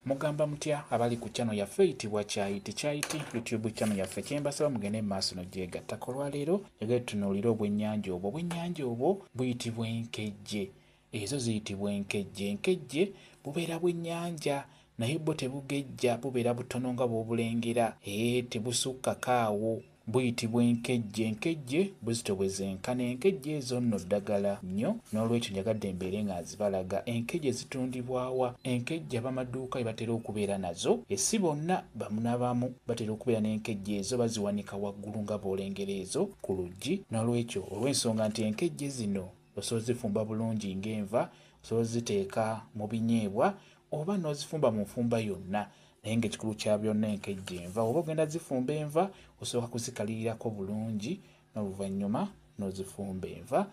Mugamba mutya abali ku channel yaffe eyitibwa Kyayiti Kyayiti YouTube channel yaffe? Kyembasaba mugende mu maaso nogyegattako. Olwaleero njagala tutunuulire obwennyanja obwo. Obwennyanja obwo buyitibwa enkejje. Ezo ziyitibwa enkejje. Enkejje bubeera bwennyanja naye bwo tebugejja, bubeera butono nga bw'obulengera, tebusukkako awo. Buyitibwa enkejje. Enkejje buzito bwe zenkana. Enkejje ezo nno ddagala nnyo, n'olwekyo njagadde mbeere nga nzibalaga. Enkejje zitundibwa wa? Enkejje ab'amaduuka bye batera okubeera nazo, si bonna, bamu na bamu batera okubeera n'enkejje ezo, baziwanika waggulu nga bw'olengera ezo ku luggi. N'olwekyo olw'ensonga nti enkejje zino osobola ozifumba bulungi ng'enva, osobola oziteeka mu binyeebwa oba n'ozifumba mu nfumba yonna, naye ng'ekikulu kya byonna enkejje enva. Oba ogenda zifumba enva, osooka kuzikalirirako bulungi n'oluvannyuma n'ozifumba enva.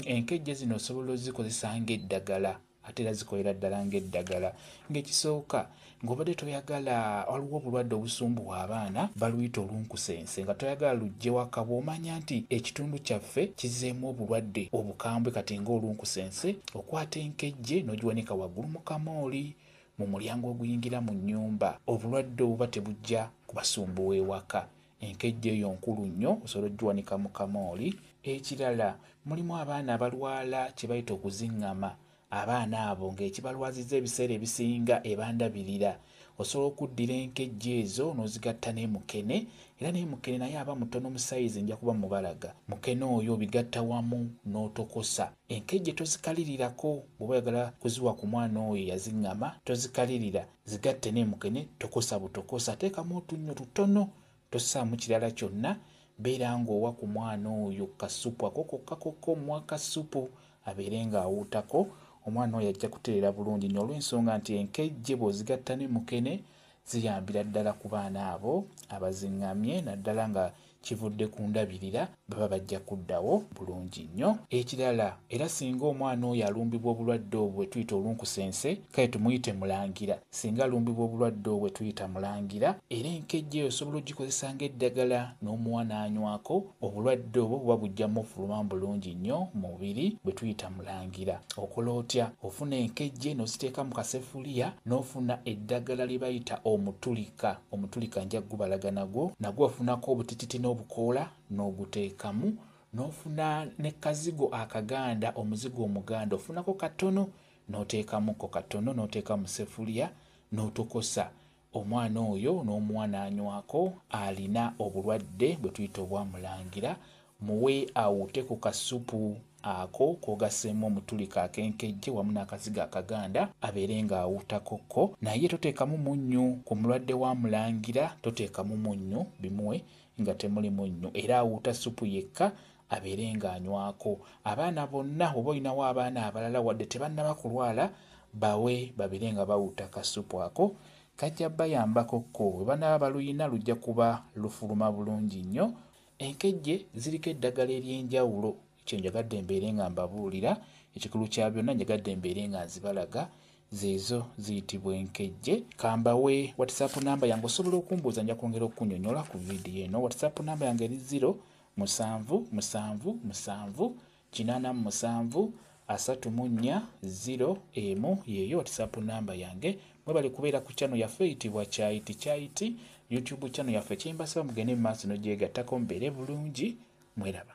Enkejje zino osobola ozikozesa ng'eddagala, ate era zikolera ddala ng'eddagala. Ng'ekisooka, ng'obadde toyagala, waliwo obulwadde obusumbuwa abaana baluyita olunkusense, nga toyagala lujje waka, bw'omanya nti ekitundu kyaffe kizzeemu obulwadde obukambwe kati ng'olunkusense, okwata enkejje n'ogiwanika waggulu mu kamooli mu mulyango oguyingira mu nnyumba, obulwadde obuba tebujja kubasumbuwa ewaka. Enkejje eyo nkulu nnyo, osobola ogiwanika mu kamooli. Ekirala, mulimu abaana abalwala kye bayita okuziŋŋama. Abaana abo ng'ekibalwazizza ebiseera ebisinga ebandabirira, osobola okuddira enkejje ezo n'ozigatta ne mukene, era ne mukene naye aba mutono mu sayizi, nja kuba mubalaga. Mukene oyo obigatta wamu n'otokosa. Enkejje tozikalirirako, bw'oba oyagala kuziwa ku mwana oyo eyaziŋŋama, tozikalirira, zigatte ne mukene, tokosa butokosa, teekamu otunnyo tutono, tossaamu kirala kyonna, beera ng'owa ku mwana oyo kasupu ako kokka kokka, omuwa kasupu abeere ng'awuutako. Omwana oyo ajja kutereera bulungi nnyo olw'ensonga nti enkejje bw'ozigatta ne mukene ziyambira ddala ku baana abo abaziŋŋamye, naddala nga kivudde ku ndabirira, baba bajja kuddawo bulungi nnyo. Ekirala era, singa omwana oyo alumbibwa obulwadde obwo bwe tuyita olunkusense, kale tumuyite mulangira, singa alumbibwa obulwadde obwo bwe tuyita mulangira, era enkejje eyo osobola ogikozesa ng'eddagala n'omuwa n'anywako, obulwadde obwo buba bujja mufuluma bulungi nnyo mu mubiri bwe tuyita mulangira. Okola otya? Ofuna enkejje n'oziteeka mu kasefuliya, n'ofuna eddagala lye bayita omutulika. Omutulika nja gubalaga nagwo. Nagwo ofunako obutititi n'obukoola n'oguteekamu, n'ofuna ne kazigo akaganda, omuzigo omuganda, ofunako katono n'oteekamuko katono, n'oteeka mu sefuliya n'otokosa. Omwana oyo n'omuwa n'anywako. Alina obulwadde bwe tuyita obwamulangira, muwe awute ku kasupu ako k'ogasseemu omutulika ak'enkejje wamu n'akazigo akaganda, abeere ng'awuutakokko, naye toteekamu munnyu. Ku mulwadde wa mulangira toteekamu munnyu, bimuwe nga temuli munnyu, era awuuta supu yekka abeere ng'anywako. Abaana bonna, oba olinawo abaana abalala wadde tebannaba kulwala, bawe babeere nga bawuuta kasupu ako, kajja bayambako ko bwe banaaba baluyina lujja kuba lufuluma bulungi nnyo. Enkejje ziriko eddagala ery'enjawulo, ekyo njagadde mbeere nga mbabuulira. Ekikulu kya byonna njagadde mbeere nga nzibalaga, zeezo ziyitibwa enkejje. Kambawe WhatsApp namba yange, osobola okumbuuza, nja kwongera okunyonyola ku vidiyo eno. WhatsApp namba yange eri 0 7 7 7 87 34 0 1, yeeyo WhatsApp namba yange. Mwebale kubeera ku channel yaffe eyitibwa Kyayiti Kyayiti YouTube channel yaffe. Kyembasaba mugende mu maaso nogyegattako, mubeere bulungi, mweraba.